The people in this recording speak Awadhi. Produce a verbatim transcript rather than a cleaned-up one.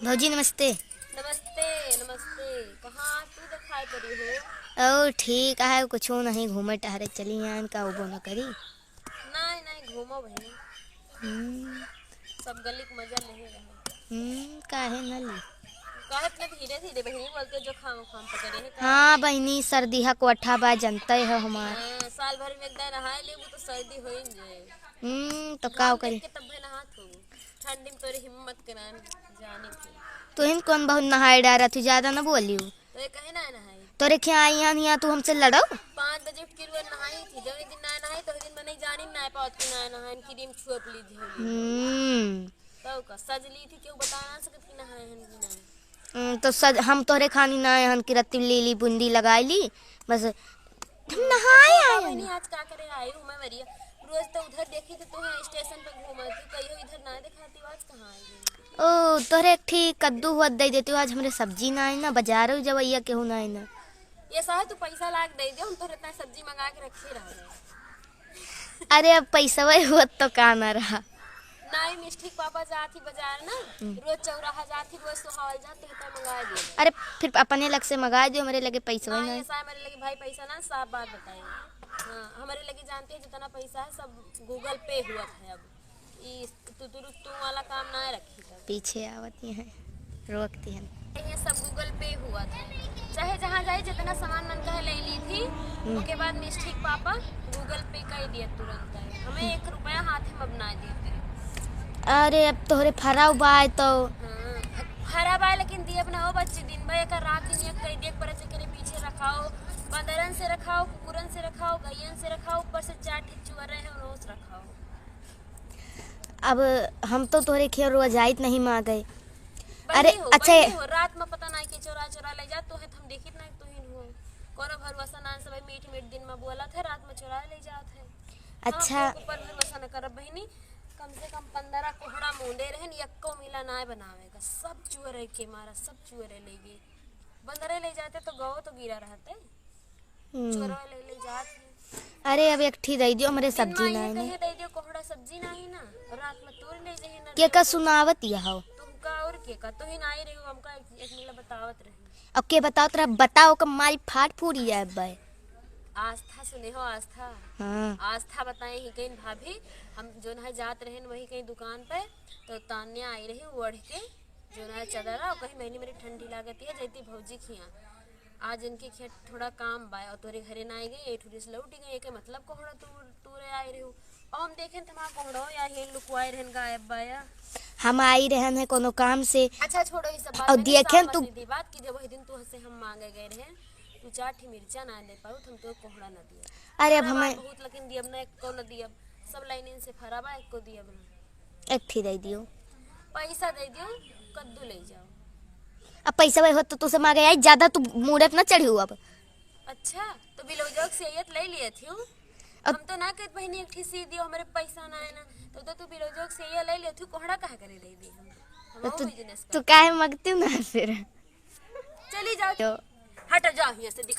भौजी नमस्ते। नमस्ते, नमस्ते। कहाँ तू दिखाई पड़ी हो? और ठीक है, कुछ नहीं, घूमे टहरे चली आन, का उबो न करी। नहीं, नहीं, घूमो बहिनी। हम्म। सब गली के मजा लेहे रहो। हम्म, काहे न ली? काहे इतने धीरे धीरे बहिनी बोलते, जुकाम उखाम पकड़े है का? हाँ बहिनी, सर्दी है, कोठा बा, जनते हो हमार। हाँ, साल भर में एक दाई नहाए लेबू तो सर्दी हो ही न जाए। हम्म, तो का करी? देख के तब भी नहात हो। ठंडी में तोरे हिम्मत के ना जाने के। तुहिन कौन बहुत नहाए डारत ही, ज्यादा न बोलियो। तो ये कहे ना नहाई? तोरे क्या आई यहाँ, यहाँ तू हमसे लड़ो? पाँच बजे उठ के रोज नहाई थी, जब एक दिन ना नहाई तो दिन मैं नहीं जानी ना पावत कि ना नहाई, क्रीम छुअप ली थी। हम्म। तो का सज ली थी, क्यों बता ना सकत कि नहाए हन कि नहीं? हम्म, तो सज, हम तोहरे खानी ना हन कि रत्ती ली ली, बुंदी लगाई ली, बस हम नहाए आए हन। बहिनी, आज का करे आई हूँ मैं मरिया? रोज तो उधर देखी तो तुम्हें स्टेशन पे घूमत थी, कहियो इधर ना दिखाती, आज कहाँ आई गई? ओ, तोहरे एक ठी कद्दू हुआ दे देती हूँ, आज हमरे सब्जी ना आई ना, बाजारो जवैया केहू ना आई ना। ये साहब तू पैसा लाग दे दे, हम तोहरे इतना सब्जी मंगा के रखे रह। अरे अब पैसवा हुआ तो का ना रहा। नाई मिष्ठी के पापा जात ही बाजार ना, हम्म। रोज चौराहा जात ही, रोज सोहावल जात ही, तो मंगा दे। अरे फिर अपने लग से मंगा दियो, हमरे लगे पैसवा हाँ, नहीं। ये साहब हमरे लगे भाई पैसा ना, साफ बात बताएंगे। हाँ, हमरे लगे जानते हैं जितना पैसा है सब Google Pay हुआ है अब। ई तू, तू, तू वाला काम ना रखी तब। पीछे आवत ही हैं, रोकती हैं। ये सब Google Pay हुआ था, चाहे जहाँ जाए जितना सामान मन कहे ले ली थी, हम्म। ओके बाद मिष्ठी के पापा Google Pay कर दिया तुरंत है। हमें एक रुपया हाथ में अब ना देते। अरे अब तोहरे फराव बाय तो। हाँ, अब फरा बाय लेकिन दिए अपना हो बच्चे दिन भर एक रात दिन एक कई देख पर करे पीछे रखाओ, बंदरन से रखाओ, कुकुरन से रखाओ, गैयन से रखाओ, ऊपर से चार ठे चुअर रहे हैं, उनों से रखाओ। अब हम तो तोहरे खेत रोज जाइत नहीं माँ गए। अरे, बहिनी हो, अच्छा। बहिनी हो, रात में पता नहीं के चोरा चोरा ले जात तो है, हम देखित नहीं तो ही हो। कोनो भरोसा ना, सब मीठ मीठ दिन में बोलत है, रात में चोरा ले जात है। अच्छा। हम अपने ऊपर भरोसा न करब बहिनी, कम से कम पन्द्रह कोहड़ा मूंदे रहन, यक्को मिला ना बनावे का, सब चुअर के मारा, सब चुअर ले गए। बंदरे ले जाते तो गौ तो गिरा रहते। हम्म। चोरवा ले ले जात ही। अरे, अब एक ठी दई दियो, हमरे दिन सब्जी में ना ये है ना। कहे दई दियो, कोहड़ा सब्जी ना है ना, रात में तोड़ ले जाइए ना। के का सुनावत यह हो? तुमका और के का, तो ही ना आई रही हो, हमका एक, एक मिला बतावत रही। अब के बतावत रहा, बताओ का मारी फाट फूट जाए बे। आस्था सुने हो, आस्था। हाँ। आस्था बताए ही कहीं भाभी, हम जो ना जात रहे वही कहीं दुकान पे, तो तान्या आई रही ओढ़ के, जो ना चदरा, और कहीं मैंने मेरी ठंडी लागत है, जैती भौजी खिया। आज इनके खेत थोड़ा काम बा, और तोरे घरे ना आई गई, एक ठुरी से लौट गई, एके मतलब कोहड़ा तू, तू रे आई रहू। और हम देखें तुम्हारा कोहड़ा या हेन लुकवाए रहन गायब बा या। हम आई रहन है कोनो काम से। अच्छा छोड़ो ये सब बात, और मैंने देखें साफ तू बता दी बात कि जब वही दिन तू हंसे हम मांगे गए रहे, तू चार ठी मिर्चा ना दे पाऊ, तो हम तो कोहड़ा ना दिया। अरे अब हमारा हमें बहुत लेकिन दियब ना, एक को ना दियब, सब लाइन से फरा बा, एक को दियब ना। एक ठी दे दियो। पैसा दे दियो, कद्दू ले जाओ। अब पैसा वही होत तो तुसे मांगे आई, ज्यादा तू मूड़े पे ना चढ़ी हो अब। अच्छा, तो ब्लाउजो के सियत ले लिए थी। अब हम तो ना कहत बहिनी एक ठी सी दियो, हमरे पैसा ना है ना, तो, तो तू ब्लाउजो के सिया ले लिए तू, कोहड़ा काहे करे दे दी हम? हम तो और तू, business तू कर। काहे मांगती हूँ ना फिर? चली जाओ। तो हट जाओ यहाँ से, दिखा